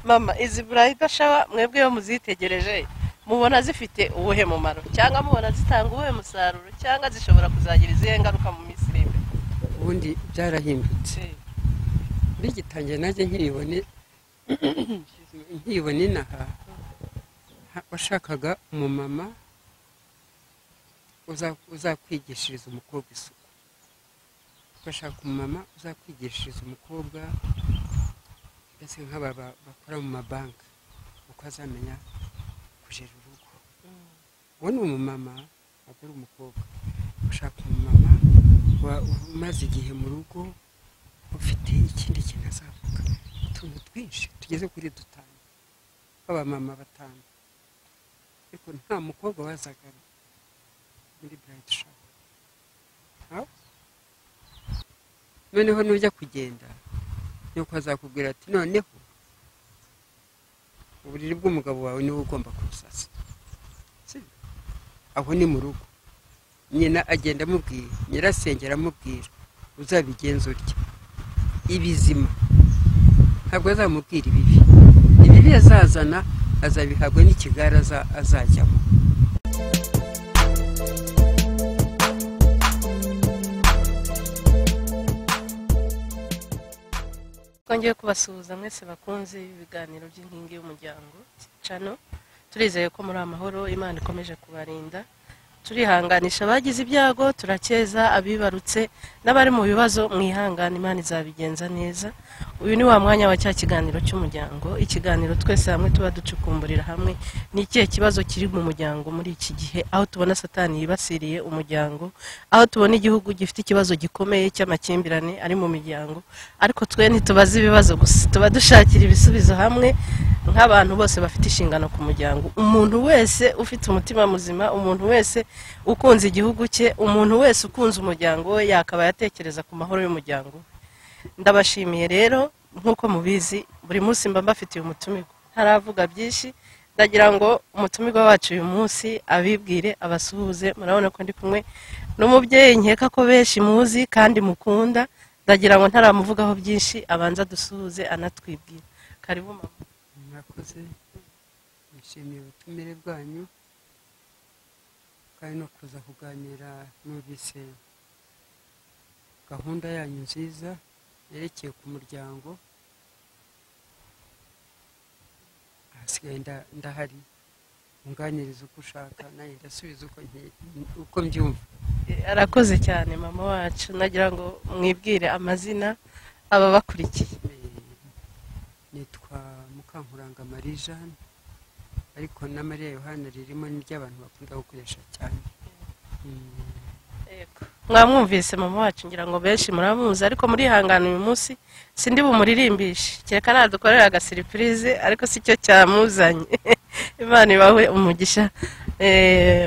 Mama, izi bridal shower mwebwe iyo muzitegereje mubona zifite uwuhe mumaro, cyangwa mubona zitanga uwuhe musaruro, cyangwa zishobora kuzagira izihe ngaruka mu minsi iri imbere? Ubundi byarahindutse. Bigitangiye nanjye nkibone inaha, washakaga umumama uzakwigishiriza umukobwa isuku, ugashaka umumama uzakwigishiriza umukobwa, mbese nk'aba bakora mu mabanki, uko azamenya kujera urugo. Uwo ni umumama, ntabwo ari umukobwa. Ushaka umumama umaze igihe mu rugo, ufite ikindi kintu azavuga, utuntu twinshi tugeze kuri dutanu, b'abamama batanu, ariko nta mukobwa wazaga muri bridal shower. Noneho nujya kugenda nuko azakubwira ati noneho uburiri bw'umugabo wawe niwe ugomba kubusasa. Aho ni mu rugo, nyina agenda amubwira, nyirasenge aramubwira, uzabigenza utya ibizima. Ntabwo azamubwira ibibi, ibibi azazana azabihabwa n'ikigare azajyamo. Twongeye kubasuhuza mwese bakunze ibiganiro by'inkingi y'umuryango channel. Turizeye ko muri amahoro, Imana ikomeje kubarinda. Turihanganisha abagize ibyago, turakeza abibarutse n'abari mu bibazo, mwihangane, Imana izabigenza neza. Uyu ni wa mwanya wa cya kiganiro cy'umuryango, ikiganiro twese hamwe tuba ducukumburira hamwe ni ikihe kibazo kiri mu muryango muri iki gihe, aho tubona Satani yibasiriye umuryango, aho tubona igihugu gifite ikibazo gikomeye cy'amakimbirane ari mu miryango. Ariko twe ntitubaza ibibazo gusa, tuba dushakira ibisubizo hamwe nk'abantu bose bafite inshingano ku muryango. Umuntu wese ufite umutima muzima, umuntu wese ukunze igihugu cye, umuntu wese ukunze umuryango we yakaba yatekereza ku mahoro y'umuryango. Ndabashimiye rero, nk'uko mubizi buri munsi mba mbafitiye umutumirwa. Ntaravuga byinshi, ndagira ngo umutumirwa wacu uyu munsi abibwire, abasuhuze. Murabona ko ndi kumwe n'umubyeyi nkeka ko benshi muzi kandi mukunda. Ndagira ngo ntaramuvugaho byinshi, abanza dusuhuze anatwibwira. Karibu mama. Murakoze, nishimiye ubutumire bwanyu kandi no kuza kuganira. Numvise gahunda yanyu nziza yerekeye ku muryango, ahasigaye ndahari, unganiriza uko ushaka, nanjye ndasubiza uko mbyumva. Arakoze cyane mama wacu. Nagira ngo mwibwire amazina aba bakurikiye. Nitwa Mukankuranga Marie Jeanne, ariko na Mariya Yohana ririmo n'iry'abantu bakunda gukoresha cyane. Mwamwumvise mama wacu, ngira ngo benshi muramuzi, ariko murihangana uyu munsi sindi bumuririmbishe, kereka nadukorera agasiripurize, ariko sicyo cyamuzanye. Imana ibahe umugisha.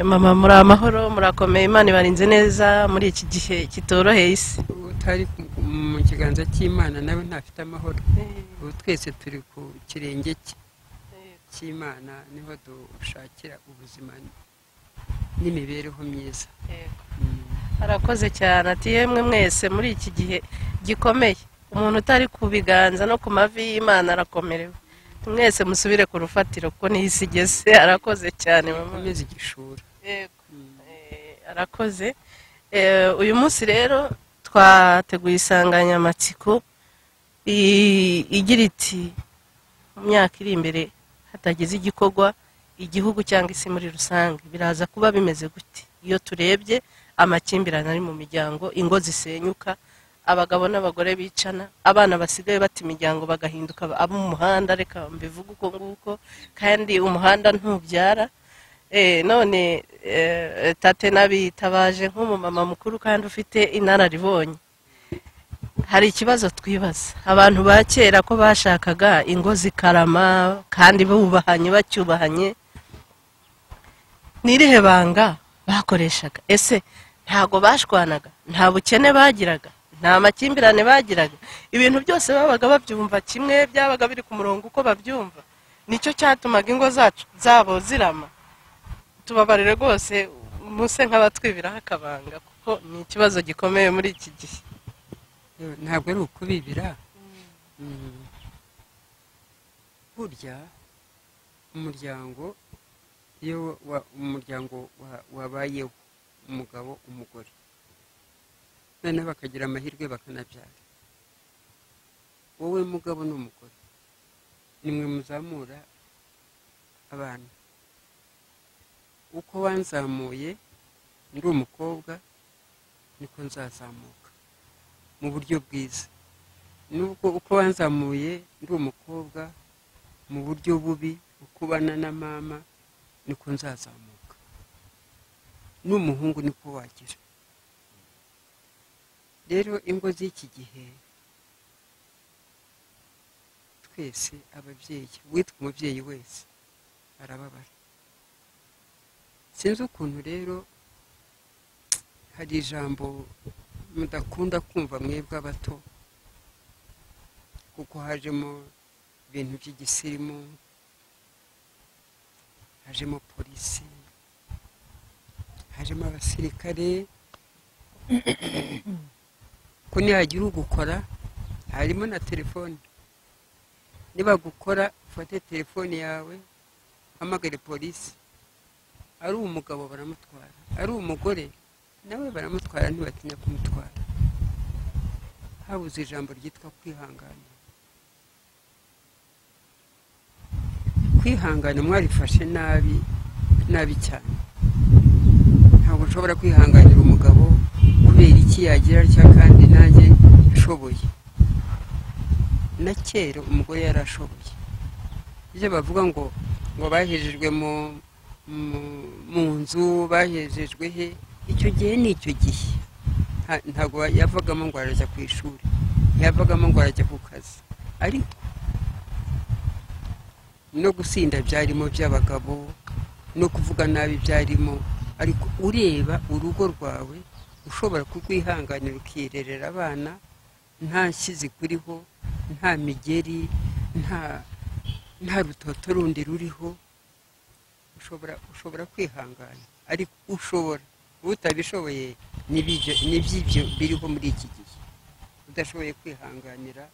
Mama, muri amahoro, murakomeye, Imana ibarinze neza muri iki gihe kitoroheye isi. Utari mu kiganza cy'Imana nawe ntafite amahoro. Ubu twese turi ku kirenge cy'Imana, niho dushakira ubuzima n'imibereho myiza. Arakoze cyane. Ati yemwe mwese muri iki gihe gikomeye, umuntu utari ku biganza no ku mavi y'Imana arakomerewe. Mwese musubire ku rufatiro kuko niho isi igeze. Arakoze cyane mama. Komeza igishura. Yego. Arakoze. Uyu munsi rero twateguye insanganyamatsiko igira iti mu myaka iri imbere hatagize igikorwa, igihugu cyangwa isi muri rusange biraza kuba bimeze gute? Iyo turebye amakimbirane ari mu miryango, ingo zisenyuka, abagabo n'abagore bicana, abana basigaye bata imiryango bagahinduka abo mu muhanda, reka mbivuge uko nguko, kandi umuhanda ntubyara. None tate nabitabaje nk'umumama mukuru kandi ufite inararibonye. Hari ikibazo twibaza, abantu ba kera ko bashakaga ingo zikarama kandi bubahanye, bacyubahanye, n'irihe banga bakoreshaga? Ese ntago bashwanaga? Nta bukene bagiraga? Nta makimbirane bagiraga? Ibintu byose babaga babyumva kimwe, byabaga biri ku murongo uko babyumva. Nicyo cyatumaga ingo zacu zabo zirama. Tubabarire rwose muse nk'abatwibiraho akabanga, kuko ni ikibazo gikomeye muri iki gihe. Ntabwo ari ukubibira. Burya umuryango iyo umuryango wabayeho umugabo umugore noneho bakagira amahirwe bakanabyara, wowe mugabo n'umugore nimwe muzamura abana. Uko wanzamuye ndi umukobwa niko nzazamuka mu buryo bwiza, nubwo uko wanzamuye ndi umukobwa mu buryo bubi ukubana na mama niko nzazamuka, n'umuhungu niko wagira. Rero ingo z'iki gihe twese ababyeyi, witwa umubyeyi wese arababara. Sinzi ukuntu rero hari ijambo mudakunda kumva mwebwe abato, kuko hajemo ibintu by'igisirimu, hajemo polisi, hajemo abasirikare, ko nihagira ugukora harimo na telefone. Niba gukora ufate telefone yawe uhamagare polisi. Ari umugabo baramutwara, ari umugore nawe baramutwara, ntibatinya kumutwara. Habuze ijambo ryitwa kwihangana. Kwihangana mwarifashe nabi nabi cyane. Ntabwo nshobora kwihanganira umugabo kubera iki yagira atya kandi nanjye nshoboye. Na kera umugore yarashoboye. Ibyo bavuga ngo bahejejwe mu nzu, bahejejwe he, icyo gihe ni icyo gihe. Ntabwo yavagamo ngo arajya ku ishuri, ntiyavagamo ngo arajya ku kazi, ariko no gusinda byarimo by'abagabo, no kuvuga nabi byarimo. Ariko ureba urugo rwawe ushobora kurwihanganira ukirerera abana nta nshyi kuriho, nta migeri, nta rutoto rundi ruriho, ushobora kwihangana. Ariko ushobora utabishoboye n'iby'ibyo biriho muri iki gihe, udashoboye kwihanganira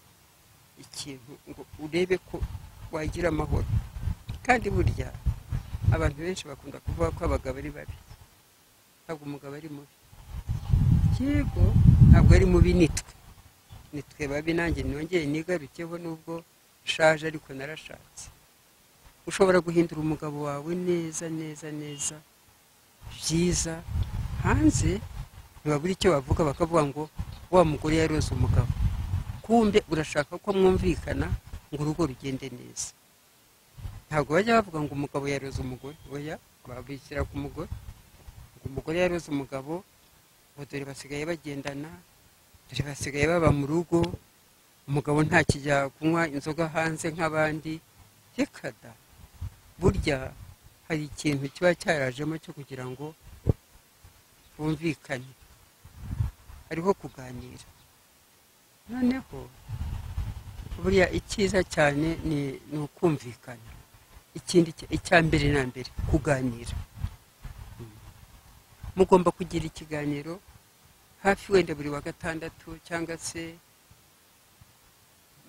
ikintu ngo urebe ko wagira amahoro. Kandi burya abantu benshi bakunda kuvuga ko abagabo ari babi. Ntabwo umugabo ari mubi, yego ntabwo ari mubi, nitwe babi. Nanjye nongeye nigarukeho nubwo nshaje ariko narashatse. Ushobora guhindura umugabo wawe neza neza neza byiza, hanze ntibabura icyo bavuga, bakavuga ngo wa mugore yaroze umugabo. Kumbe urashaka ko mwumvikana ngo urugo rugende neza. Ntabwo bajya bavuga ngo umugabo yaroze umugore, oya, babishyira ku mugore ngo umugore yaroze umugabo, ngo dore basigaye bagendana, dore basigaye baba mu rugo, umugabo ntakijya kunywa inzoga hanze nk'abandi. Reka da, burya hari ikintu kiba cyarajemo cyo kugira ngo bumvikane, hariho kuganira. Noneho buriya icyiza cyane ni ukumvikana. Ikindi icya mbere na mbere kuganira. Mugomba kugira ikiganiro hafi wenda buri wa gatandatu, cyangwa se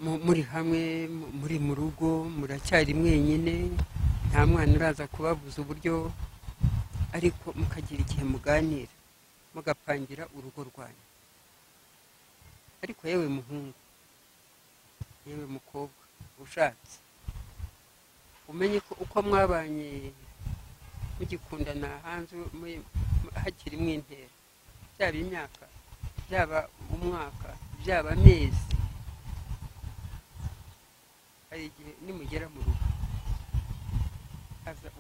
muri hamwe, muri mu rugo muracyari mwenyine, nta mwana uraza kubabuza uburyo, ariko mukagira igihe muganira mugapangira urugo rwanyu. Ariko yewe muhungu, yewe mukobwa ushatse, umenye ko uko mwabanye mugikundana hanze hakirimo intera, byaba imyaka, byaba umwaka, byaba amezi, hari igihe nimugera mu rugo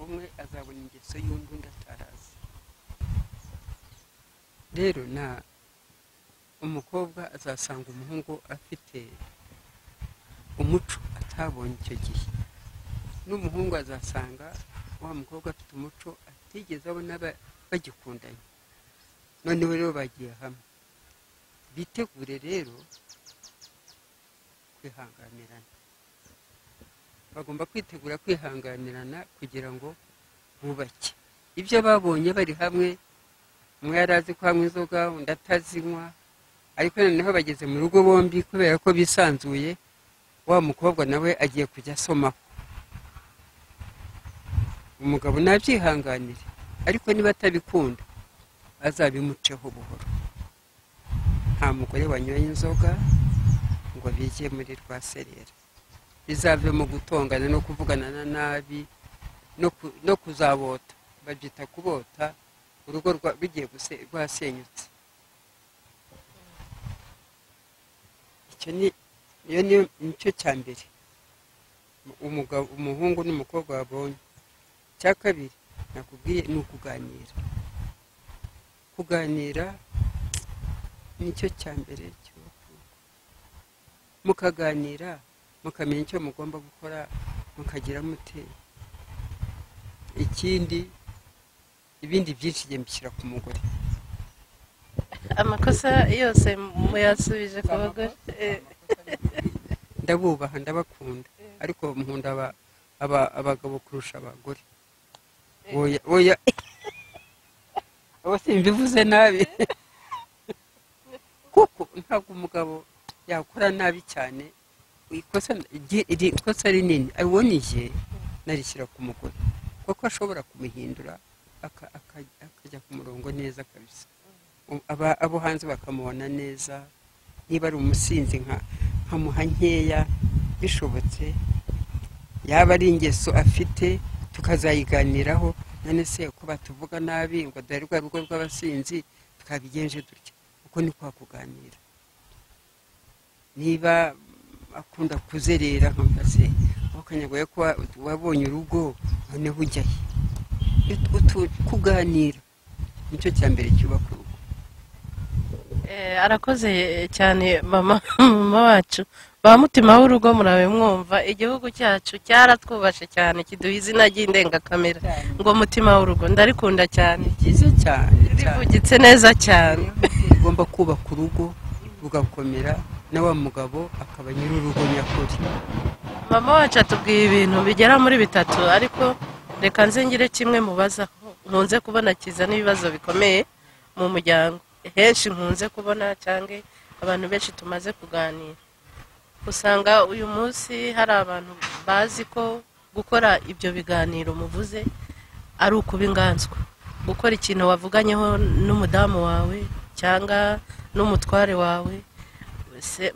umwe azabona ingeso y'undi, undi atarazi. Rero na umukobwa azasanga umuhungu afite umuco atabonye icyo gihe, n'umuhungu azasanga wa mukobwa afite umuco atigeze abona bagikundanye. Noneho rero bagiye hamwe, bitegure rero kwihanganirana. Bagomba kwitegura kwihanganirana kugira ngo bubake ibyo babonye bari hamwe. Umwe yari azi ko anywa inzoga, undi atazinywa, ariko noneho bageze mu rugo bombi, kubera ko bisanzuye, wa mukobwa nawe agiye kujya asomaho. Umugabo nabyihanganire, ariko niba atabikunda azabimuceho buhoro. Nta mugore wanyoye inzoga ngo bijye muri rwaserera, bizave mu gutongana no kuvugana na nabi no kuzabota, babyita kubota urugo rugiye rwasenyutse. Icyo ni nicyo cya mbere umugabo, umuhungu n'umukobwa babonye. Icya kabiri nakubwiye ni ukuganira. Kuganira nicyo cya mbere cy'urugo. Mukaganira, mukamenya icyo mugomba gukora, mukagira mute. Ikindi, ibindi byinshi njye mbishyira ku mugore. Amakosa yose muyasubije ku bagore. Ndabubaha, ndabakunda, ariko nkunda abagabo kurusha abagore. Oya, oya, abo simbivuze nabi, kuko ntabwo umugabo yakora nabi cyane. Ikosa rinini abonye narishyira ku mugore, kuko ashobora kumuhindura akajya ku murongo neza kabisa. Abo hanze bakamubona neza. Niba ari umusinzi nkamuha nkeya bishobotse, yaba ari ingeso afite tukazayiganiraho. None se ko batuvuga nabi ngo dore rwa rugo rw'abasinzi, twabigenje dutya? Uko ni kwa kuganira. Niba akunda kuzerera, nkamva se wakanyagoye ko wabonye urugo, noneho ujyahe? Kuganira nicyo cya mbere cyubaka urugo. Arakoze cyane mama wacu. Ba mutima w'urugo murabe mwumva, igihugu cyacu cyaratwubashe cyane, kiduha izina ry'indengakamera ngo mutima w'urugo. Ndarikunda cyane, byiza cyane, rivugitse neza cyane. Ugomba kubaka urugo rugakomera, na wa mugabo akaba nyir'urugo nyakuri. Mama wacu atubwiye ibintu bigera muri bitatu, ariko reka nze ngire kimwe mubazaho nkunze kubona kiza n'ibibazo bikomeye mu muryango. Henshi nkunze kubona cyangwa abantu benshi tumaze kuganira, usanga uyu munsi hari abantu bazi ko gukora ibyo biganiro muvuze ari ukuba inganzwa, gukora ikintu wavuganyeho n'umudamu wawe cyangwa n'umutware wawe.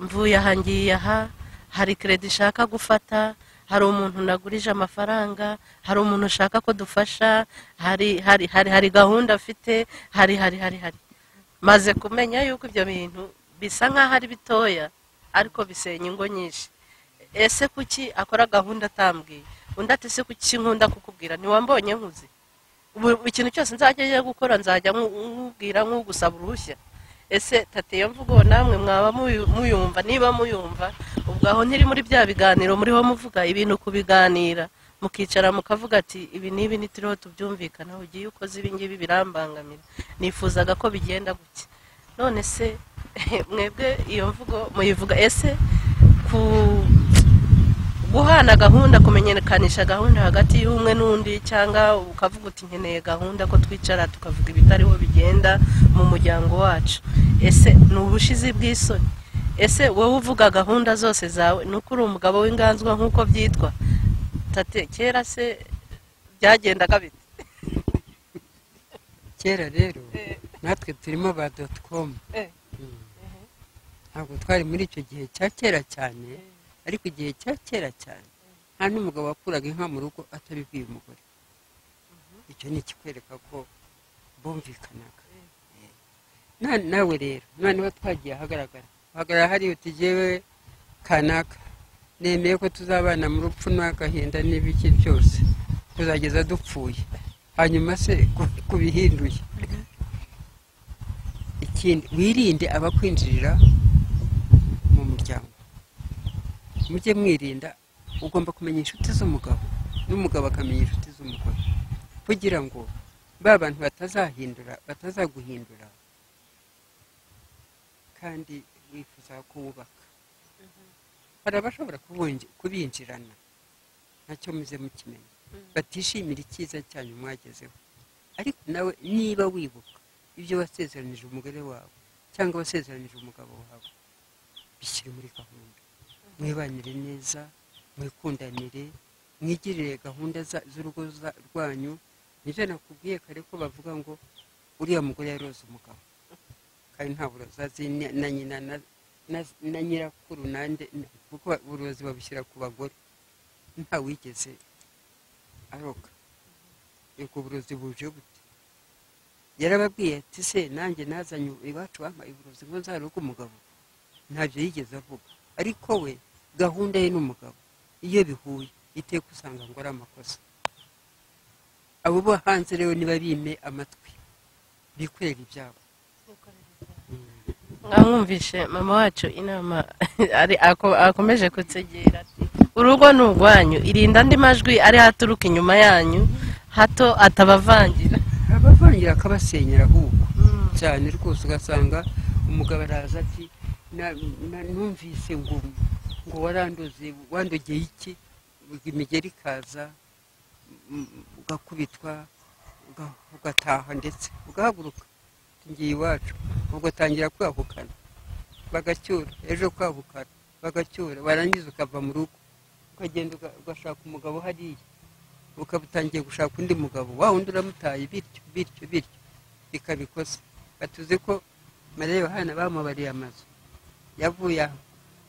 Mvuye aha ngiye aha, hari kredi ishaka gufata, hari umuntu nagurije amafaranga, hari umuntu ushaka ko dufasha, hari hari hari hari gahunda afite, hari hari hari hari. Maze kumenya yuko ibyo bintu bisa nkaho ari bitoya, ariko bisenya ingo nyinshi. Ese kuki akora gahunda atambwiye? Undi ati se kuki nkunda kukubwira, ntiwambonye nkuze? Ubu ikintu cyose nzajya gukora nzajya nkubwira nk'ugusaba uruhushya. Ese tate iyo mvugo namwe mwaba muyumva? Niba muyumva, ubwo aho ntiri muri bya biganiro muriho muvuga ibintu kubiganira, mukicara mukavuga ati ibi n'ibi ntituriho tubyumvikana, ugiye ukoze ibi ngibi birambangamira, nifuzaga ko bigenda gutya. None se mwebwe iyo mvugo muyivuga? Ese ku guhana gahunda, kumenyekanisha gahunda hagati y'umwe n'undi, cyangwa ukavuga uti nkeneye gahunda ko twicara tukavuga ibitariho bigenda mu muryango wacu, ese ni ubushizi bw'isoni? Ese wowe uvuga gahunda zose zawe ni uko uri umugabo w'inganzwa nk'uko byitwa? Tate kera se byagendaga bite? Kera rero natwe turimo ba .com, ntabwo twari muri icyo gihe cya kera cyane, ariko igihe cya kera cyane nta n'umugabo wakuraga inka mu rugo atabibwiye umugore. Icyo ni ikikwereka ko bumvikanaga. Nawe rero noneho twagiye ahagaragara, uhagarara hariya uti jyewe kanaka nemeye ko tuzabana mu rupfu n'agahinda n'ibiki byose kuzageza dupfuye, hanyuma se kubihinduye. Ikindi, wirinde abakwinjirira mu muryango. Mujye mwirinda, ugomba kumenya inshuti z'umugabo n'umugabo akamenya inshuti z'umugore, kugira ngo ba bantu batazaguhindura kandi wifuza kuwubaka. Hari abashobora kubinjirana ntacyo muze mukimenya, batishimira icyiza cyanyu mwagezeho. Ariko nawe niba wibuka ibyo wasezeranije umugore wawe cyangwa wasezeranije umugabo wawe, bishyire muri gahunda, mwibanire neza, mwikundanire. Mwigirire gahunda z'urugo rwanyu. Nibyo nakubwiye kare ko bavuga ngo uriya mugore yaroze umugabo, kandi nta burozi azi na nyina na nyirakuru nande, kuko uburozi babushyira ku bagore, ntawigeze aroga. Ubwo burozi buje bute? Yarababwiye ati se nanjye nazanye iwacu bampaye uburozi ngo nzaroge umugabo? Ntabyo yigeze avuga. Ariko we gahunda ye n'umugabo iyo bihuye iteka usanga ngo ari amakosa. Abo bo hanze rero niba bime amatwi bikorera ibyabo. Mwamwumvishe mama wacu inama akomeje kutsegera ati urugo ni urwanyu, irinda andi majwi ari haturuka inyuma yanyu hato atabavangira. Abavangira akabasenyera ahubwo cyane rwose. Ugasanga umugabo araza ati numvise ngo waranduze, wandogeye iki? Imigeri ikaza, ugakubitwa, ugataha ndetse ugahaguruka ngiye iwacu, ugatangira kwahukana bagacyura, ejo kwahukana bagacyura, warangiza ukava mu rugo ukagenda ugashaka umugabo hariya, ukaba utangiye gushaka undi mugabo, wa wundi uramutaye, bityo bityo bityo bikabikosa. Batuze ko Mariya Yohana bamubariye amazu, yavuye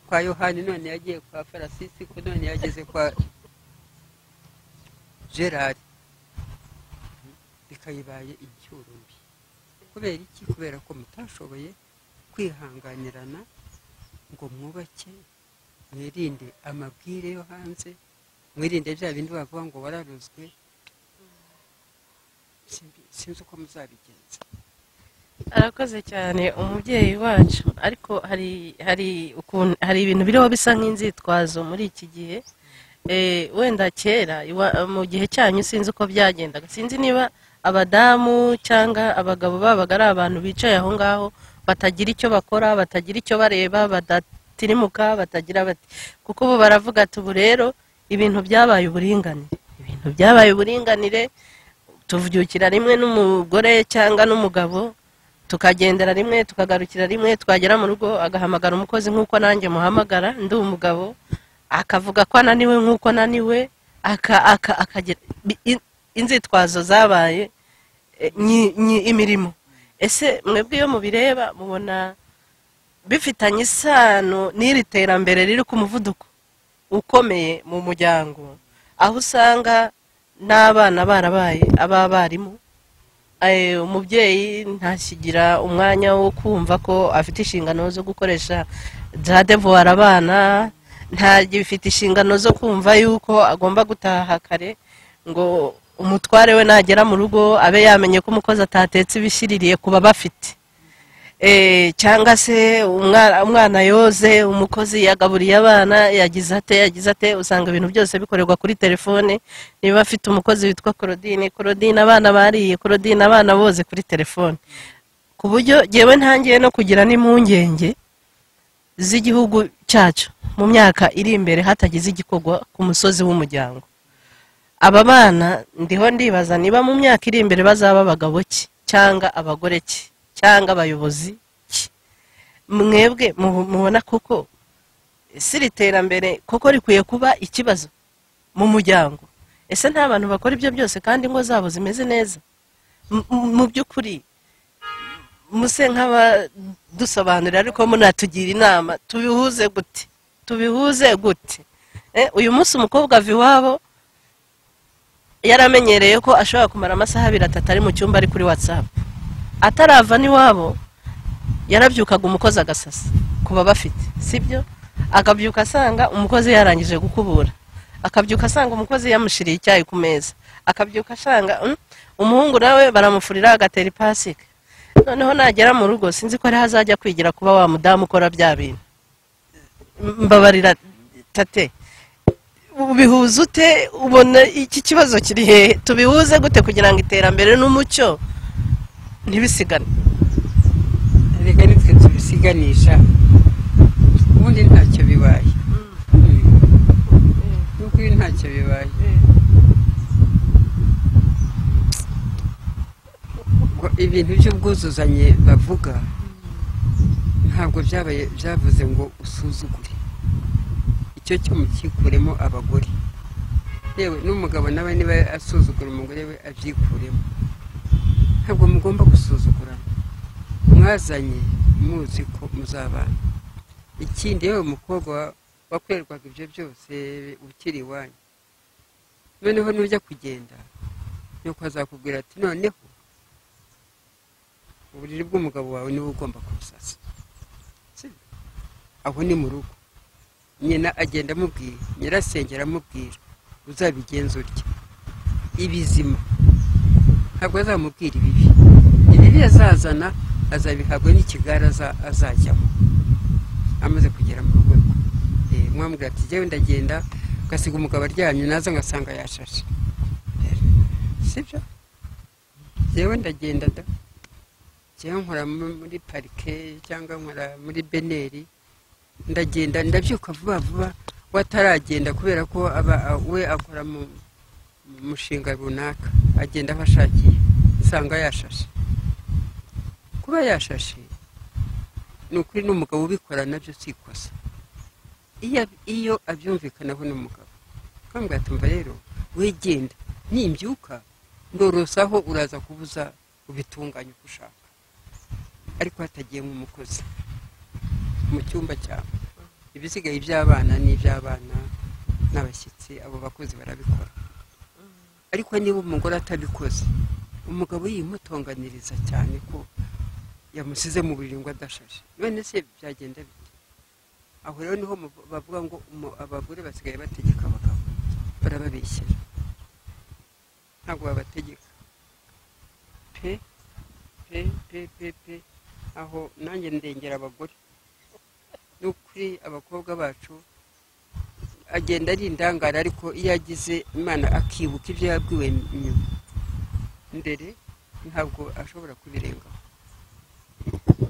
kwa Yohani none yagiye kwa Farasisi, ko none yageze kwa Gerard, bikayibaye incyuro mbi. Kubera iki? Kubera ko mutashoboye kwihanganirana ngo mwubake, mwirinde amabwire yo hanze, mwirinde bya bindi bavuga ngo wararozwe. Sinzi uko muzabigenza. Arakoze cyane umubyeyi wacu, ariko hari ukuntu hari ibintu biriho bisa nk'inzitwazo muri iki gihe. Wenda kera mu gihe cyanyu sinzi uko byagendaga, sinzi niba abadamu cyangwa abagabo babaga ari abantu bicaye aho ngaho batagira icyo bakora, batagira icyo bareba, badatirimuka, batagira bati, kuko ubu baravuga ati ubu rero ibintu byabaye uburinganire, ibintu byabaye uburinganire, tuvyukira rimwe n'umugore cyangwa n'umugabo, tukagendera rimwe, tukagarukira rimwe, twagera mu rugo agahamagara umukozi nk'uko nanjye muhamagara ndi umugabo, akavuga ko ananiwe nk'uko naniwe, akagira inzitwazo zabaye imirimo. Ese mwebwe iyo mubireba mubona bifitanye isano n'iri terambere riri ku muvuduko ukomeye mu muryango, aho usanga n'abana barabaye abarimu, umubyeyi ntashyigira umwanya wo kumva ko afite inshingano zo gukoresha za devoir abana, ntagifite inshingano zo kumva yuko agomba gutaha kare ngo umutware we nagera mu rugo abe yamenye ko umukozi atatetse ibishiririye kuba bafite, cyangwa se umwana yoze, umukozi yagaburiye abana, yagize ate. Usanga ibintu byose bikorerwa kuri telefone. Niba afite umukozi witwa Claudine, Claudine abana bariye, Claudine abana boze kuri telefone, ku buryo jyewe ntangiye no kugira n'impungenge z'igihugu cyacu mu myaka iri imbere hatagize igikorwa ku musozi w'umuryango. Aba bana ndiho ndibaza niba mu myaka iri imbere bazaba abagabo ki cyangwa abagore ki cyangwa abayobozi ki. Mwebwe mubona koko ese iri terambere koko rikwiye kuba ikibazo mu muryango? Ese nta bantu bakora ibyo byose kandi ingo zabo zimeze neza? Mu by'ukuri muse nk'abadusobanurira, ariko munatugira inama, tubihuze gute? Tubihuze gute? Uyu munsi umukobwa ava iwabo yaramenyereye ko ashobora kumara amasaha 2-3 ari mu cyumba ari kuri WhatsApp. Atarava n'iwabo yarabyukaga umukozi agasasa kuba bafite, sibyo? Akabyuka asanga umukozi yarangije gukubura, akabyuka asanga umukozi yamushiriye icyayi ku meza, akabyuka asanga umuhungu nawe baramufurira agatera ipasika. Noneho nagera mu rugo sinzi ko ari hazajya kwigira kuba wa mudamu ukora bya bintu. Mbabarira tate, ubihuza ute? Ubona iki kibazo kiri hehe? Tubihuze gute kugira ngo iterambere n'umucyo ntibisigane? Reka nitwe tubisiganisha, ubundi ntacyo bibaye. N'ukuri ntacyo bibaye. Ibintu by'ubwuzuzanye bavuga ntabwo byabaye byavuze ngo usuzugure, icyo cyo mukikuremo abagore. Yewe n'umugabo nawe niba asuzugura umugore we abyikuremo. Ntabwo mugomba gusuzugurana, mwazanye muzi ko muzabana. Ikindi, yewe umukobwa wakorerwaga ibyo byose ukiri iwanyu, noneho nujya kugenda nuko azakubwira ati noneho uburiri bw'umugabo wawe niwe ugomba kubusasa. Aho ni mu rugo, nyina agenda amubwira, nyirasenge aramubwira, uzabigenza utya ibizima. Ntabwo azamubwira ibibi, ibibi azazana azabihabwa n'ikigare azajyamo amaze kugera mu rugo rwe. Mwamubwira ati jyewe ndagenda, ugasiga umugabo aryamye, naza ngasanga yashashe, sibyo? Jyewe ndagenda da, jyewe nkora muri parike cyangwa nkora muri beneri, ndagenda ndabyuka vuba vuba wataragenda, kubera ko aba we akora mu mushinga runaka, agenda aho ashakiye, usanga yashashe. Kuba yashashe ni ukuri n'umugabo ubikora nabyo si ikosa, iyo abyumvikanaho n'umugabo akambwira ati mva rero wegenda, nimbyuka ndorosaho uraza kubuza ubitunganye uko ushaka, ariko hatagiyemo umukozi mu cyumba cyawe. Ibisigaye iby'abana n'iby'abana n'abashyitsi, abo bakozi barabikora. Ariko niba umugore atabikoze, umugabo yimutonganiriza cyane ko yamusize mu buriri ngo adashashe, none se byagenda bite? Aho rero niho bavuga ngo abagore basigaye bategeka abagabo, barababeshyera, ntabwo babategeka pe pe pe pe pe. Aho nanjye ndengera abagore. N'ukuri abakobwa bacu agenda ari indangara, ariko iyo agize Imana akibuka ibyo yabwiwe nyuma mbere, ntabwo ashobora kubirengaho.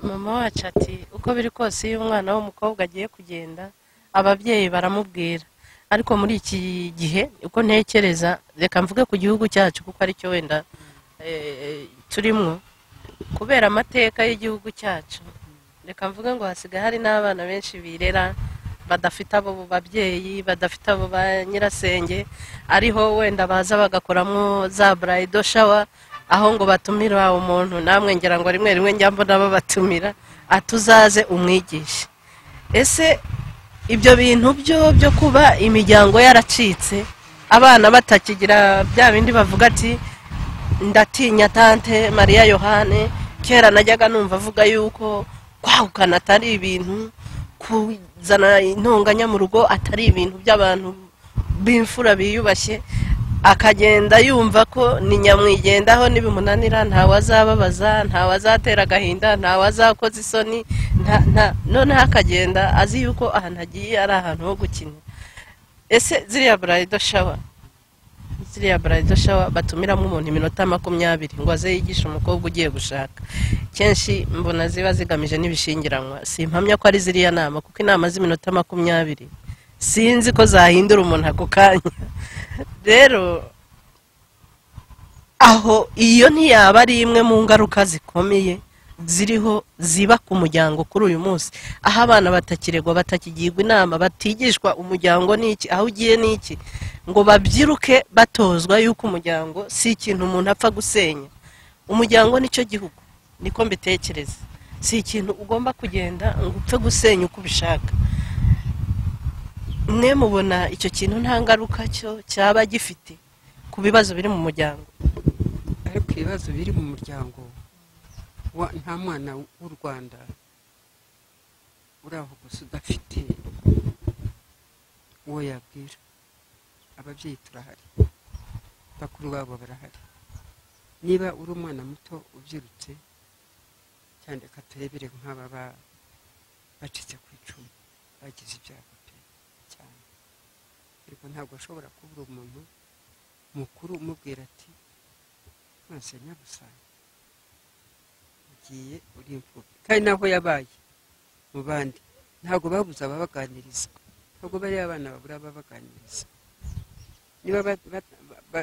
Mama wacu ati uko biri kose iyo umwana w'umukobwa agiye kugenda ababyeyi baramubwira, ariko muri iki gihe uko ntekereza, reka mvuge ku gihugu cyacu kuko aricyo wenda turimo, kubera amateka y'igihugu cyacu, reka mvuge ngo hasigaye hari n'abana benshi birera badafite abo babyeyi, badafite abo ba nyirasenge, ariho wenda baza bagakoramo za bridal shower, aho ngo batumira umuntu, namwe ngira ngo rimwe rimwe njya mbona babatumira atuzaze umwigishe. Ese ibyo bintu byo kuba imiryango yaracitse, abana batakigira bya bindi bavuga ati ndatinya tante Maria Yohane, kera najyaga numva avuga yuko kwahukana atari ibintu, kuzana intonganya mu rugo atari ibintu by'abantu b'imfura biyubashye, akagenda yumva ko ni nyamwigendaho nibimunanira ntawe azababaza, ntawe azatera agahinda, ntawe azakoza isoni, noneho akagenda azi yuko ahantu agiye ari ahantu ho gukina. Ese ziriya bridal shower batumiramo umuntu iminota 20 ngo aze yigishe umukobwa ugiye gushaka, kenshi mbona ziba zigamije n'ibishingiranwa. Simpamya ko ari ziriya nama, kuko inama z'iminota 20 sinzi ko zahindura umuntu ako kanya. Rero aho iyo ntiyaba ari imwe mu ngaruka zikomeye ziriho ziba ku muryango kuri uyu munsi, aho abana batakiregwa, batakigirwa inama, batigishwa umuryango n'iki, aho ugiye n'iki, ngo babyiruke batozwa yuko umuryango si ikintu umuntu apfa gusenya. Umuryango nicyo gihugu, niko mbitekereza, si ikintu ugomba kugenda ngo upfe gusenya uko ubishaka. Mwe mubona icyo kintu nta ngaruka cyo cyaba gifite ku bibazo biri mu muryango? Ariko ibibazo biri mu muryango, nta mwana w'u Rwanda uri aho gusa udafite uwo yabwira. Ababyeyi turahari, bakuru babo barahari. Niba uri umwana muto ubyirutse cyane, reka turebere nk'aba bacitse ku icumu bagize ibyago pe cyane, ariko ntabwo ashobora kubura umuntu mukuru umubwira ati maze nyabusa ugiye uri imfubyi. Kandi naho yabaye mu bandi ntabwo babuze ababaganiriza, ntabwo bari abana babura ababaganiriza.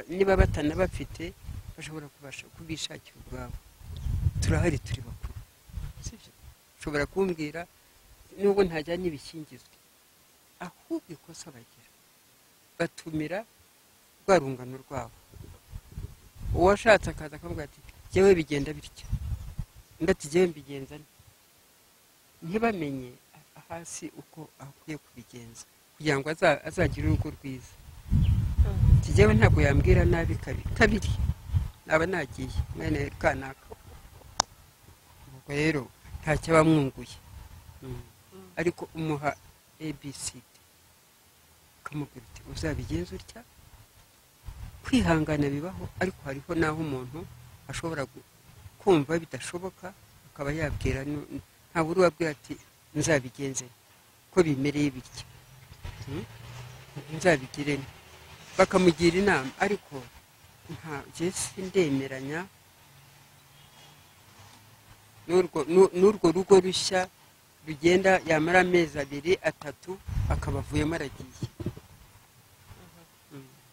Niba batanabafite bashobora kubasha kubishakira ubwabo. Turahari turi bakuru, sibyo? Ushobora kumbwira nubwo ntajyanye ibishyingizwe, ahubwo ikosa bagira batumira Rwa rungano rwabo, uwashatse akaza akavuga ati: "Jyewe bigenda bitya," undi ati: "Jyewe mbigenza nte?" Ntibamenye hasi uko akwiye kubigenza kugira ngo azagire urugo rwiza. Ati: "Jyewe ntabwo yambwira nabi kabiri kabiri, naba nagiye mwene kanaka." Ubwo rero ntacyo aba amwunguye. Ariko umuha ABCD, ukamubwira uti: "Uzabigenza utya." Kwihangana bibaho, ariko hariho n'aho umuntu ashobora kumva bidashoboka, akaba yabwira ntabwo uri wabwira ati: "Nzabigenze ko bimereye bitya? Nzabigire nte?" Bakamugira inama, ariko nta jye sindemeranya n'urwo rugo rushya rugenda, yamara amezi 2, 3, akaba avuyemo aragiye.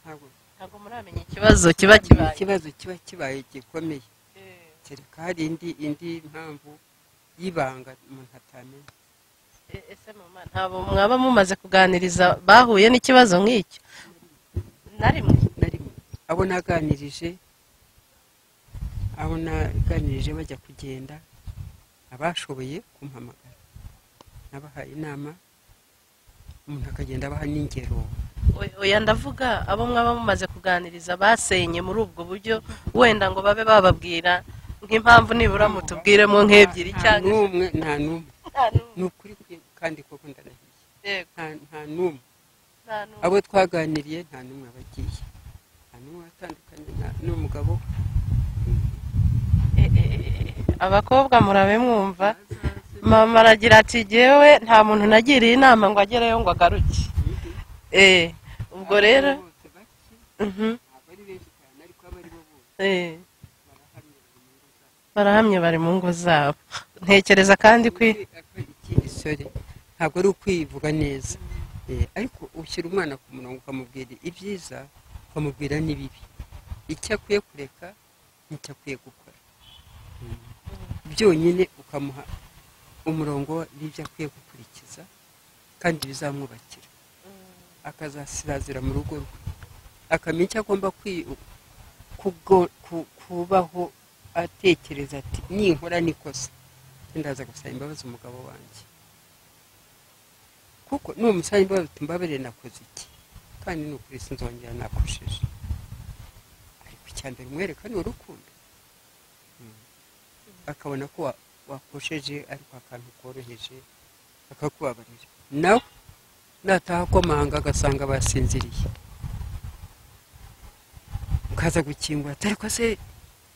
Ntabwo Ntabwo muramenya ikibazo kiba kibaye. Ikibazo kiba kibaye gikomeye, kereka hari indi mpamvu y'ibanga umuntu atamenya. Ese mama, ntabwo mwaba mumaze kuganiriza bahuye n'ikibazo nk'icyo na rimwe? Na rimwe. Abo naganirije bajya kugenda, abashoboye kumpamagara, nabahaye inama, umuntu akagenda abaha n'ingero. Oya, ndavuga abo mwaba mumaze kuganiriza basenye muri ubwo buryo, wenda ngo babe bababwira nk'impamvu, nibura mutubwiremo nk'ebyiri Nta cyangwa n'umwe, nta n'umwe. Nta n'umwe. Ni ukuri kandi koko ndanahiye. Nta n'umwe. Nta n'umwe. Abo twaganiriye nta n'umwe wagiye, nta n'umwe watandukanye n'umugabo. Abakobwa murabe mwumva, mama aragira ati: "Jyewe nta muntu nagiriye inama ngo agereyo ngo agaruke." Ubwo rero Bose bake, ntabwo ari benshi cyane, ariko abo ari bo bose barahamye, bari mu ngo zabo. Barahamye, bari mu ngo zabo. Ntekereza kandi ko Ikindi sore, ntabwo ari ukwivuga neza, ariko ushyira umwana ku murongo, ukamubwira ibyiza, ukamubwira n'ibibi, icyo akwiye kureka n'icyo akwiye gukora. Byonyine ukamuha umurongo w'ibyo akwiye gukurikiza kandi bizamwubakira, akazasirazira mu rugo rwe, akamenya icyo agomba kubaho atekereza ati: "Ninkora nikosa ndaza gusaba imbabazi umugabo wanjye." Kuko numusaba imbabazi uti: "Mbabarire, nakoze iki, kandi ni ukuri sinzongera, nakosheje," ariko icya mbere umwereka ni urukundo. Akabona ko wakosheje ariko akantu koroheje, akakubabarira. Nawe nataha akomanga agasanga basinziriye, ukaza gukingura ati: "Ariko se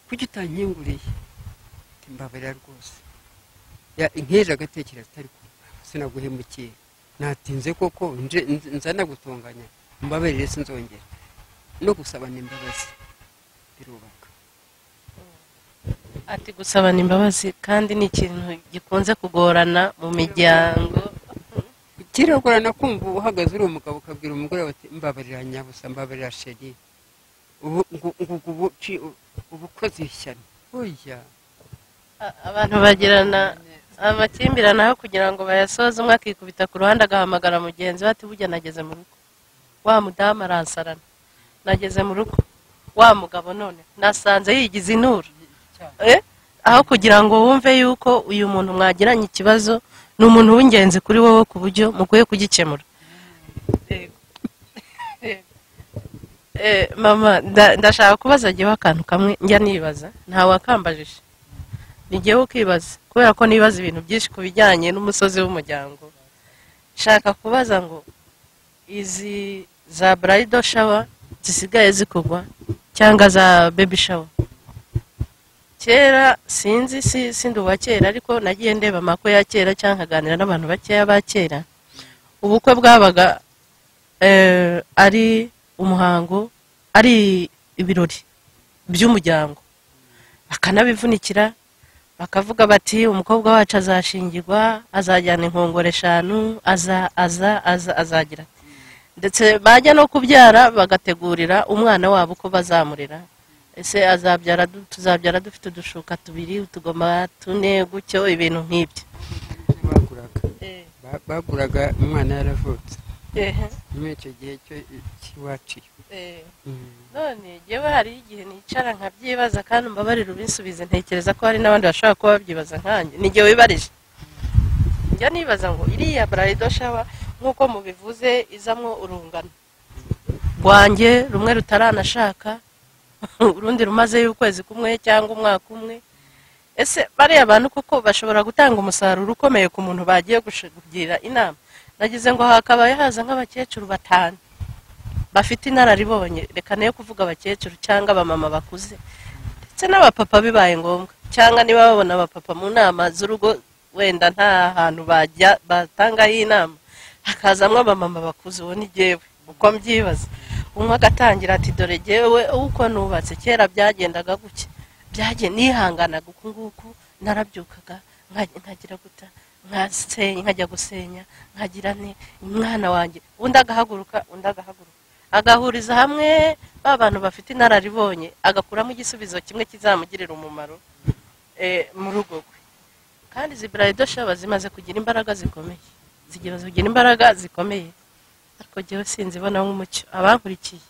kuki utankinguriye?" Ati: "Mbabarira rwose." Nk'ejo agatekereza ati: "Ariko sinaguhemukiye, natinze koko, nje nza nagutonganya, mbabarire sinzongera." No gusabana imbabazi birubaka. Ati gusabana imbabazi kandi ni ikintu gikunze kugorana mu miryango. Kiragorana kumva uhagaze uri umugabo, ukabwira umugore bati: "Mbabarira nyabusa, mbabarira chérie." Ubu ngo ubu ukoze ishyano, oya. Abantu bagirana amakimbirane, aho kugira ngo bayasoze, umwe akikubita ku ruhande agahamagara mugenzi we ati: "Burya nageze mu rugo, wa mudamu aransarana, nageze mu rugo wa mugabo none nasanze yigize intura." Aho kugira ngo wumve yuko uyu muntu mwagiranye ikibazo ni umuntu w'ingenzi kuri wowe, ku buryo mukwiye kugikemura. Yego. Mama, ndashaka kubaza jyewe akantu kamwe njya nibaza, ntawe wakambajije, ni jyewe ukibaza, kubera ko nibaza ibintu byinshi ku bijyanye n'umusozi w'umuryango. Nshaka kubaza ngo izi za bridal shower zisigaye zikorwa cyangwa za baby shower, kera sinzi, si sindi uwa kera, ariko nagiye ndeba amakwe ya kera cyangwa nkaganira n'abantu bakeya ba kera, ubukwe bwabaga ari umuhango, ari ibirori by'umuryango, bakanabivunikira, bakavuga bati: "Umukobwa wacu azashingirwa, azajyana inkongoro 5, aza aza aza azagira ati." Ndetse bajya no kubyara bagategurira umwana wabo uko bazamurera: ese azabyara tuzabyara dufite udushuka tubiri, utugoma tune, gutyo, ibintu nk'ibyo. Baguraga baguraga umwana yaravutse. Muri icyo gihe cyo cy'iwacu. None yewe hari igihe nicara nkabyibaza kandi mbabarira ubinsubize, ntekereza ko hari n'abandi bashobora kuba babyibaza nkanjye, ni jye wibarije. Njya nibaza ngo iriya bridal shower nk'uko mubivuze izamwo urungano rwanjye rumwe rutaranashaka, urundi rumazeyo ukwezi kumwe cyangwa umwaka umwe. Ese bariya bantu koko bashobora gutanga umusaruro ukomeye ku muntu bagiye kugira inama? Nagize ngo hakabaye haza nk'abakecuru 5 bafite inararibonye, reka nayo kuvuga abakecuru cyangwa abamama bakuze ndetse n'abapapa bibaye ngombwa, cyangwa niba babona abapapa mu nama z'urugo wenda nta hantu bajya batangaho inama, hakazamwo abamama bakuze. Uwo ni jyewe uko mbyibaza. Umwe agatangira ati dore jyewe uko nubatse kera byagendaga gutya, byagiye nihanganaga uku nguku, narabyukaga nkagira guta, nkasenya, nkajya gusenya, nkagira nte umwana wanjye, undi agahaguruka, undi agahaguruka, agahuriza hamwe ba bantu bafite inararibonye, agakuramo igisubizo kimwe kizamugirira umumaro mu rugo rwe. Kandi izi bridal shower zimaze kugira imbaraga zikomeye, zigira imbaraga zikomeye, ariko jyewe sinzibona nk'umucyo. Abankurikiye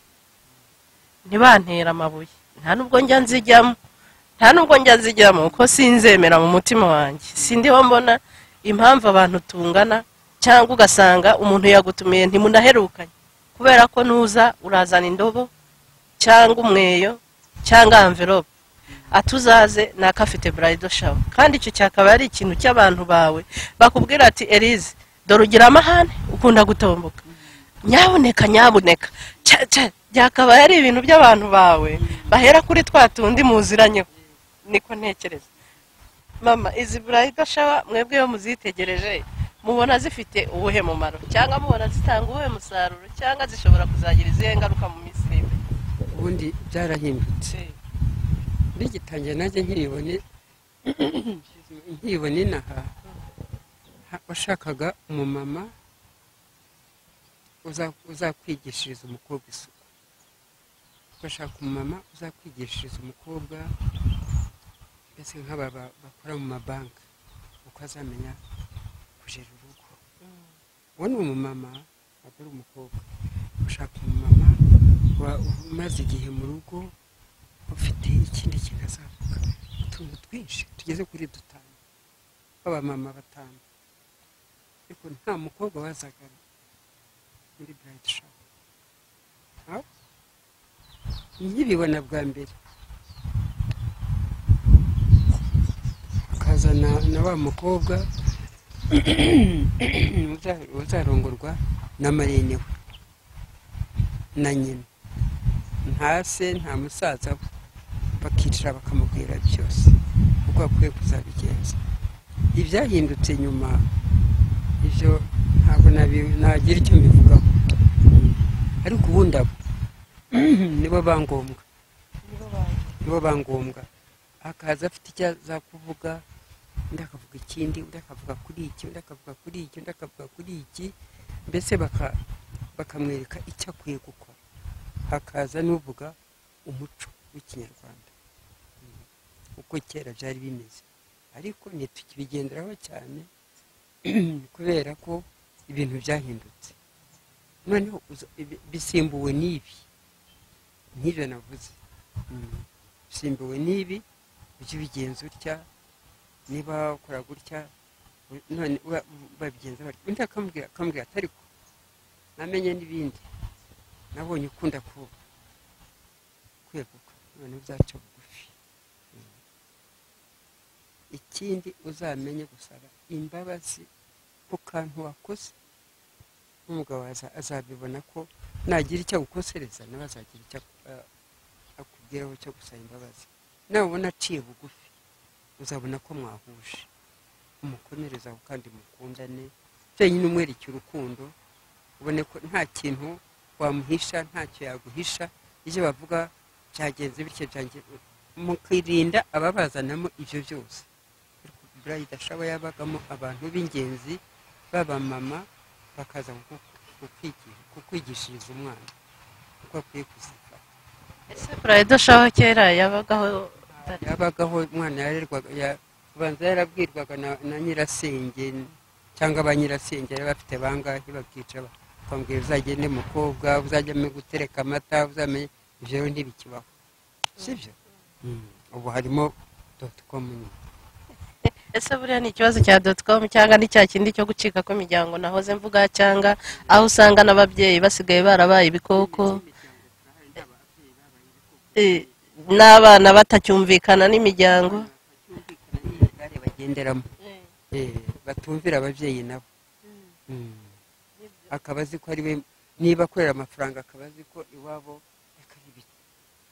ntibantera amabuye, nta nubwo njya nzijyamo, nta nubwo njya nzijyamo kuko sinzemera mu mutima wanjye. Sindiho mbona impamvu abantu tungana, cyangwa ugasanga umuntu yagutumiye ntimunaherukanye kubera ko nuza urazana indobo cyangwa umweyo cyangwa envelope, atuzaze nakafite bridal shower. Kandi icyo cyakaba ari ikintu cy'abantu bawe bakubwira ati Elise dore ugira amahane, ukunda gutomboka, nyabuneka nyabuneka, byakaba ari ibintu by'abantu bawe bahera kuri twa tundi muziranyeho. Niko ntekereza. Mama, izi bridal shower mwebwe iyo muzitegereje mubona zifite uwuhe mumaro, cyangwa mubona zitanga uwuhe musaruro, cyangwa zishobora kuzagira izihe ngaruka mu minsi iri imbere? Ubundi byarahindutse. Bigitangira nanjye nkibone inaha, washakaga umumama uzakwigishiriza umukobwa isuku, ugashaka umumama uzakwigishiriza umukobwa mbese nk'aba bakora mu mabanki, uko azamenya kujera urugo. Uwo ni umumama, ntabwo ari umukobwa. Ushaka umumama umaze igihe mu rugo, ufite ikindi kintu azavuga, utuntu twinshi tugeze kuri 5, abamama 5, ariko nta mukobwa wazaga muri bridal shower. Nkibibona bwa mbere akazana na wa mukobwa uzarongorwa na marene we na nyina, nta se nta musaza we, bakicara bakamubwira byose uko akwiye kuzabigenza. Ibyahindutse nyuma ibyo ntabwo nagira icyo mbivugaho, ariko ubundi abo nibo bangombwa, nibo bangombwa. Akaza afite icyo azakuvuga, undi akavuga ikindi, undi akavuga kuri iki, undi akavuga kuri iki, undi akavuga kuri iki, mbese bakamwereka icyo akwiye gukora. Hakaza n'uvuga umuco w'ikinyarwanda uko kera byari bimeze, ariko ntitukibigenderaho cyane kubera ko ibintu byahindutse. Noneho bisimbuwe n'ibi nk'ibyo navuze, bisimbuwe n'ibi, ujye ubigenza utya, niba ukora gutya, none babigenza batya. Undi akamubwira ati ariko namenye n'ibindi, nabonye ukunda kweguka, none uzaca bugufi. Ikindi uzamenye gusaba imbabazi ku kantu wakoze, n'umugabo azabibona ko nagira icyo agukosereza, nawe azagira icyo akubwiraho cyo gusaba imbabazi. Nawe ubona aciye bugufi, uzabona ko mwahuje, umukomereza kandi mukundane, byonyine umwereke urukundo, ubone ko nta kintu wamuhisha, ntacyo yaguhisha. Ibyo bavuga byagenze bityo byanjye, mukirinda ababazanamo ibyo byose. Bridal shower yabagamo abantu b'ingenzi b'abamama, bakaza kukwigishiriza umwana uko akwiye kuzifata. Ese bridal shower kera yabagaho? Yabagaho, umwana yarerwaga, ubanza yarabwirwaga na nyirasenge cyangwa ba nyirasenge bari bafite bangahe, bakica Ukambwira uzagende mukobwa, uzajya gutereka amata, uzamenye ibyo rero ntibikibaho, sibyo? Ubu harimo .com nyine. Ese buriya ni ikibazo cya .com cyangwa ni cya kindi cyo gucika kw'imiryango nahoze mvuga, cyangwa aho usanga n'ababyeyi basigaye barabaye ibikoko, n'abana batacyumvikana n'imiryango bagenderamo, batumvira ababyeyi nabo. Akaba azi ko ari we, niba akorera amafaranga akaba azi ko iwabo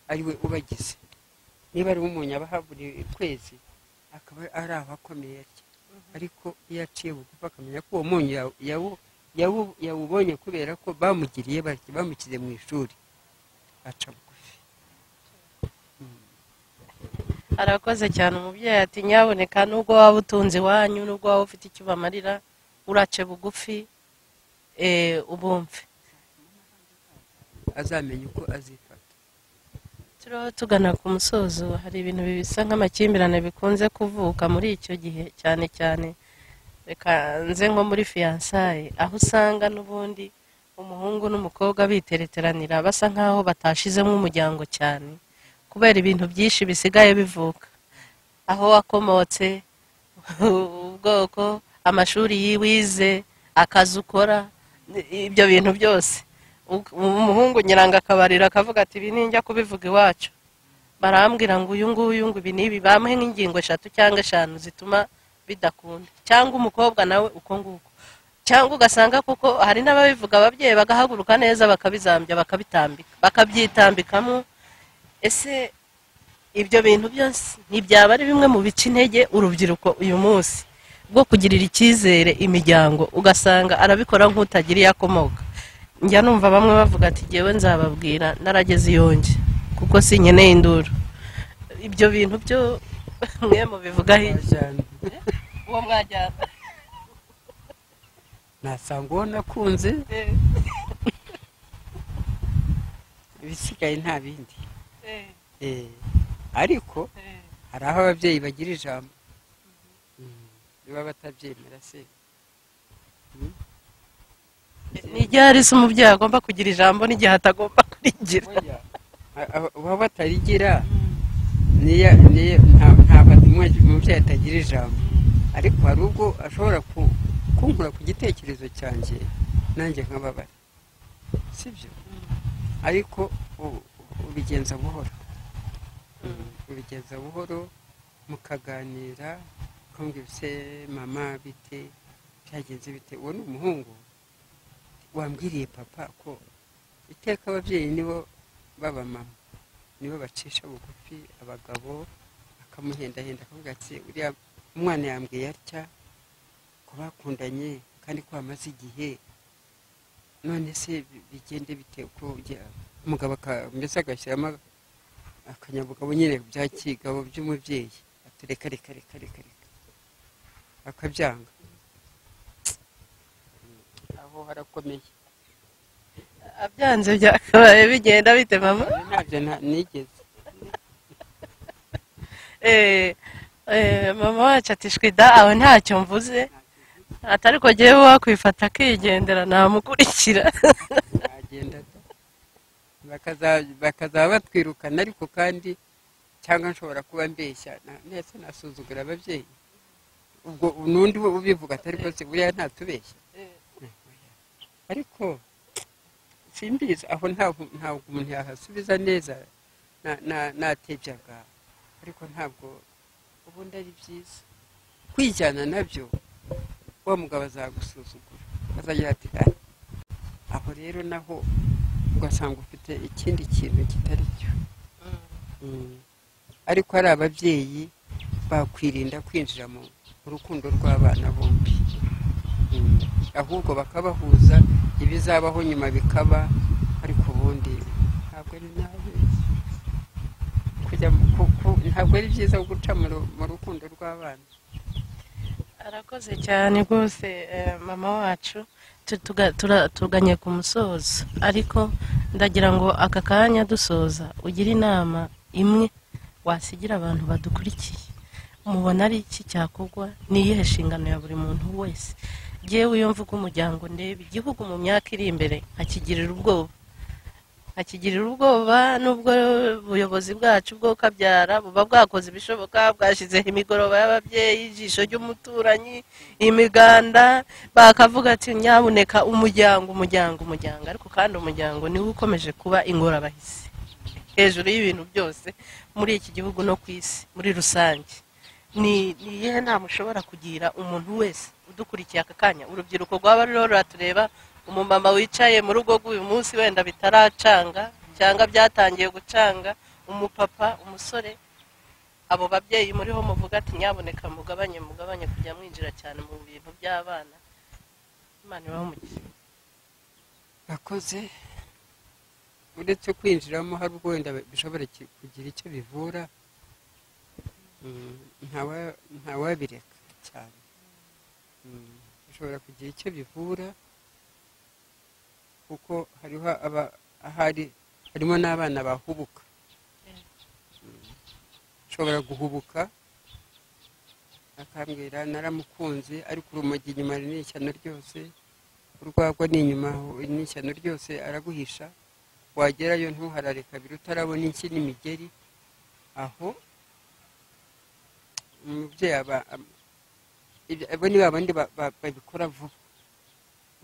ari we ubagize, niba ari umunyu abaha buri kwezi akaba ari aho akomeye atya. Ariko iyo aciye bugufi akamenya ko uwo munyu yawubonye kubera ko bamugiriye batya, bamushyize mu ishuri, aca bugufi. Arakoze cyane umubyeyi ati nyaboneka, nubwo waba utunze iwanyu, nubwo waba ufite icyo ubamarira, urace bugufi, ubumve, azamenya uko azifata. Turiho tugana ku musozo, hari ibintu bisa nk'amakimbirane bikunze kuvuka muri icyo gihe, cyane cyane reka nze nko muri fiyansaye, aho usanga n'ubundi umuhungu n'umukobwa bitereteranira basa nkaho batashizemo umuryango cyane, kubera ibintu byinshi bisigaye bivuka, aho wakomotse, ubwoko, amashuri yiwize, akazi ukora, ibyo bintu byose. Umuhungu nyiranga akabarira akavuga ati ibi ninjya kubivuga iwacu barambwira ngo uyu nguyu ngo ibi n'ibi, bamuhe nk'ingingo 3 cyangwa 5 zituma bidakunda, cyangwa umukobwa nawe uko nguko, cyangwa ugasanga kuko hari n'ababivuga ababyeyi bagahaguruka neza bakabizambya, bakabitambika, bakabyitambikamo. Ese ibyo bintu byose ntibyaba ari bimwe mu bica intege urubyiruko uyu munsi bwo kugirira icyizere imiryango, ugasanga arabikora nk'utagira iyo akomoka? Njya numva bamwe bavuga ati jyewe nzababwira narageze iyonge kuko sinkeneye induru. Ibyo bintu byo mwe mubivuga hirya uwo mwajyana nasanga uwo nakunze, ibisigaye nta bindi. Ariko hari aho ababyeyi bagira ijambo, niba batabyemera se ni ryari se umubyeyi agomba kugira ijambo n'igihe atagomba kurigira? Baba batarigira ntabwo umubyeyi atagira ijambo, ariko hari ubwo ashobora kunkura ku gitekerezo cyanjye nanjye nkababara, sibyo? Ariko ubigenza buhoro, ubigenza buhoro, mukaganira, ukamubwira se mama bite, byagenze bite, uwo ni umuhungu wambwiriye papa ko iteka ababyeyi nibo baba mama, nibo bacisha bugufi abagabo, akamuhendahenda akavuga ati uriya umwana yambwiye atya ko bakundanye kandi ko bamaze igihe, none se bigende bite? Uko umugabo mbese agashyiramo akanyabugabo nyine bya kigabo by'umubyeyi, ati reka reka reka reka reka, akabyanga. Aho harakomeye. Abyanze byakabaye bigenda bite mama? Ntabyo nigeze. Mama wacu ati shwida aho ntacyo mvuze, atari ko jyewe wakwifata akigendera namukurikira. Agenda bakazaba batwirukana, ariko kandi cyangwa nshobora kuba mbeshya, nese nasuzugura ababyeyi, ubwo n'undi ubivuga atari ko se buriya ntatubeshya. Ariko simbizi aho ntabwo umuntu yahasubiza neza, natebyaga, ariko ntabwo ubundi ari byiza kwijyana nabyo. Wa mugabo azagusuzugura, azagira ati aho rero naho ugasanga ufite ikindi kintu kitari cyo. Ariko ari ababyeyi bakwirinda kwinjira mu rukundo rw'abana bombi, ahubwo bakabahuza, ibizabaho nyuma bikaba, ariko ubundi ntabwo ari nabi kujya, ntabwo ari byiza guca mu rukundo rw'abana. Arakoze cyane rwose mama wacu. Tuganye ku musozo, ariko ndagira ngo aka kanya dusoza ugire inama imwe wasigira abantu badukurikiye. Mubona ari iki cyakorwa, ni iyihe nshingano ya buri muntu wese? Ngewe iyo mvuga umuryango ndeba igihugu mu myaka iri imbere nkakigirira ubwoba, nkakigirira ubwoba nubwo ubuyobozi bwacu bwo kabyara buba bwakoze ibishoboka, bwashyizeho imigoroba y'ababyeyi, ijisho ry'umuturanyi, imiganda, bakavuga ati nyabuneka umuryango, umuryango, umuryango. Ariko kandi umuryango niwo ukomeje kuba ingorabahizi hejuru y'ibintu byose muri iki gihugu no ku isi muri rusange. Ni iyihe nama ushobora kugira umuntu wese udukurikiye aka kanya, urubyiruko rwaba ruriho ruratureba, umumama wicaye mu rugo rw'uyu munsi wenda bitaracanga cyangwa byatangiye gucanga, umupapa, umusore, abo babyeyi muriho muvuga ati nyaboneka mugabanye, mugabanye kujya mwinjira cyane mu bintu by'abana. Imana ibahe umugisha. Bakoze uretse kwinjiramo hari ubwo wenda bishobora kugira icyo bivura, ntawabireka cyane, bishobora kugira icyo bivura kuko hariho ahari harimo n'abana bahubuka, ushobora guhubuka akambwira naramukunze ariko urumogi inyuma ni ishyano ryose, urwagwa ni inyuma ni ishyano ryose, araguhisha wagerayo ntuharare kabiri utarabona inshyi n'imigeri. Aho umubyeyi aba abo ni babandi babikora vuba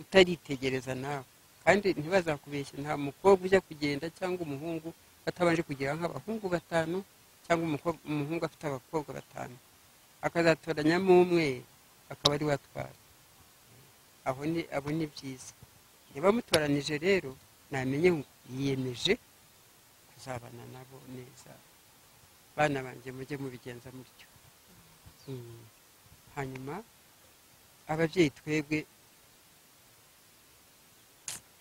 utaritegereza nawe, kandi ntibazakubeshye, nta mukobwa ujya kugenda cyangwa umuhungu atabanje kugira nk'abahungu batanu cyangwa umuhungu afite abakobwa batanu, akazatoranyamo umwe akaba ari we atwara. Aho ni abo ni byiza. Niba mutoranije rero namenye yiyemeje kuzabana nabo neza, bana banjye mujye mubigenza mutyo. Hanyuma ababyeyi twebwe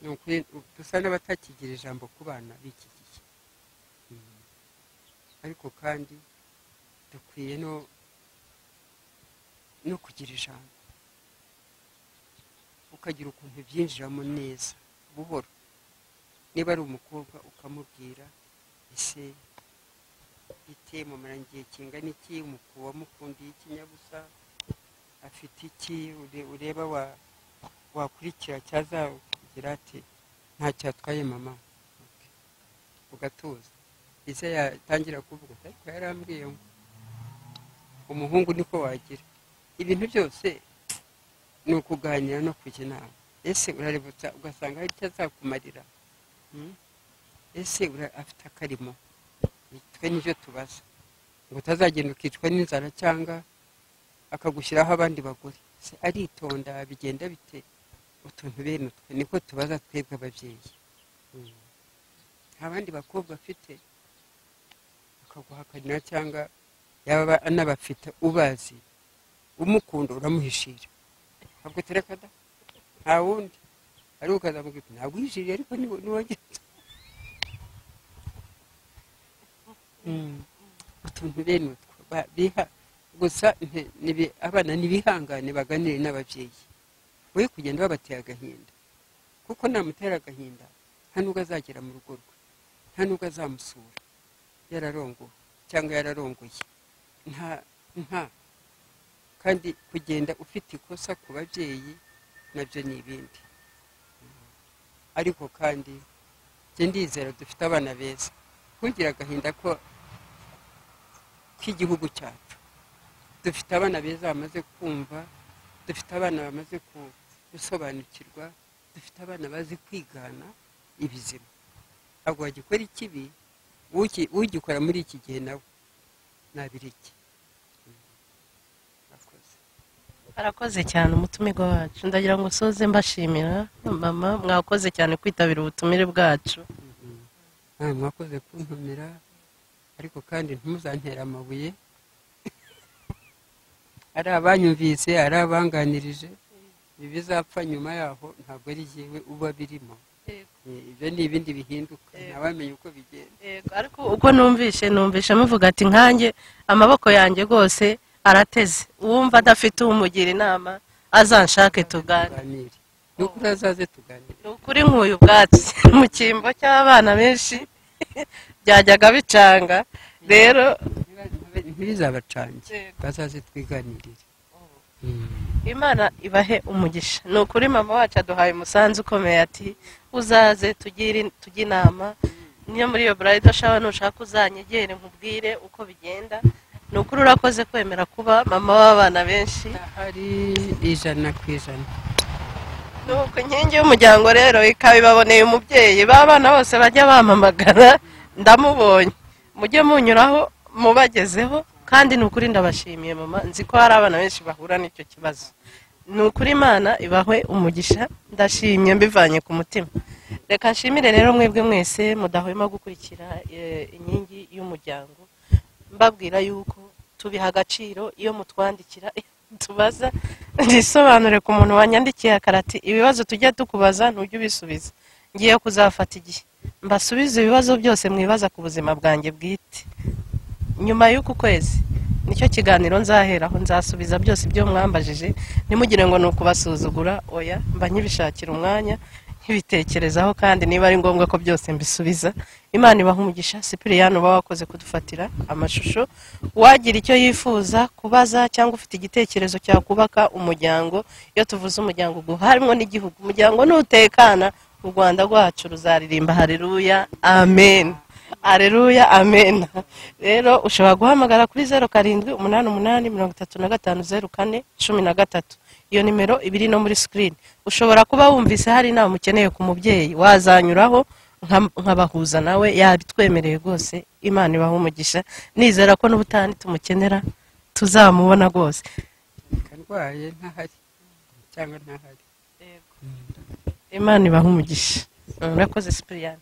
ni ukuri dusa n'abatakigira ijambo ku bana b'iki gihe, ariko kandi dukwiye no kugira ijambo, ukagira ukuntu byinjiramo neza buhoro. Niba ari umukobwa ukamubwira ese bite mumaranye igihe kingana iki, wamukundiye ikinyabusa, afite iki, ureba wakurikira cyazagira ati ntacyo atwaye mama, ugatuza. Ese yatangira kuvuga ariko yarambwiye ngo umuhungu niko wagira. Ibintu byose ni ukuganira no kujya inama. Ese urarebutsa ugasanga hari icyo azakumarira, ese afite akarimo, twe nibyo tubaza, ngo utazagenda ukicwa n'inzara cyangwa akagushyiraho abandi bagore. Se aritonda bigenda bite, utuntu bene utwe niko tubaza twebwe ababyeyi. Nta bandi bakobwa afite akaguhakanira cyangwa yaba anabafite ubazi umukunda uramuhishira, ntabwo tereka da nta wundi, ariko ukazamubwira ntabwo uhishiriye ariko niwongera. Utuntu bene utwo biha gusa abana ntibihangane baganire n'ababyeyi, we kugenda babateye agahinda, kuko namutera agahinda nta nubwo azagera mu rugo rwe, nta nubwo azamusura yararongowe cyangwa yararongoye, nta kandi kugenda ufite ikosa ku babyeyi nabyo ni ibindi. Ariko kandi njye ndizera dufite abana beza, kugira agahinda ko k'igihugu cyacu, dufite abana beza bamaze kumva, dufite abana bamaze gusobanukirwa, dufite abana bazi kwigana ibizima. Ntabwo wagikora ikibi ugikora muri iki gihe nawe nabireke. Arakoze cyane umutumirwa wacu, ndagira ngo soze mbashimira mama, mwakoze cyane kwitabira ubutumire bwacu. Mwakoze kuntumira, ariko kandi ntimuzantere amabuye, ari abanyumvise ari abanganirije, ibizapfa nyuma yaho ntabwo ari jyewe uba birimo, ibyo ni ibindi bihinduka, ntawamenya uko bigenda. Ariko uko numvishe muvuga ati nkanjye amaboko yanjye rwose arateze, uwumva adafite umugira inama azanshake tuganire, ni ukuri azaze tuganire, ni ukuri nkuyu ubwatsi mu cyimbo cy'abana benshi byajyaga bicanga, rero ntibizabacange, bazaze twiganirire. Imana ibahe umugisha. Ni ukuri mama wacu aduhaye umusanzu ukomeye, ati uzaze tugire tujye inama, niyo muri iyo bridal shower nushaka uzanyegere nkubwire uko bigenda. Ni ukuri urakoze kwemera kuba mama w'abana benshi. Hari 100%. Nuko inkingi y'umuryango rero ikaba ibaboneye umubyeyi, ba bana bose bajya bampamagara ndamubonye, mujye munyuraho mubagezeho. Kandi ni ukuri ndabashimiye mama, nzi ko hari abana benshi bahura n'icyo kibazo. Ni ukuri Imana ibahwe umugisha, ndashimye mbivanye ku mutima. Reka nshimire rero mwebwe mwese mudahwema gukurikira inkingi y'umuryango, mbabwira yuko tubiha agaciro iyo mutwandikira tubaza. Ntisobanure ku muntu wanyandikiye akarati ibibazo tujya tukubaza ntujya ubisubiza. Ngiye kuzafata igihe mbasubize ibibazo byose mwibaza ku buzima bwanjye bwite. Nyuma y'uku kwezi nicyo kiganiro nzaheraho, nzasubiza byose ibyo mwambajije. Ntimugire ngo ni ukubasuzugura, oya, mba nkibishakira umwanya nkibitekerezaho, kandi niba ari ngombwa ko byose mbisubiza. Imana ibaha umugisha. Sipiriyani uba wakoze kudufatira amashusho, uwagira icyo yifuza kubaza cyangwa ufite igitekerezo cyakubaka umuryango, iyo tuvuze umuryango ubwo harimo n'igihugu, umuryango nutekana u Rwanda rwacu ruzaririmba haleluya amen, haleluya amen. Rero ushobora guhamagara kuri 07 88 35 04 13. Iyo nimero ibiri no muri screen. Ushobora kuba wumvise hari inama ukeneye ku mubyeyi, wazanyuraho nkabahuza nawe, yabitwemereye rwose. Imana ibaha umugisha, nizera ko n'ubutani tumukenera tuzamubona rwose. Ndwaye ntahari cyangwa ntahari. Imana ibaha umugisha. Murakoze Sipiriyani.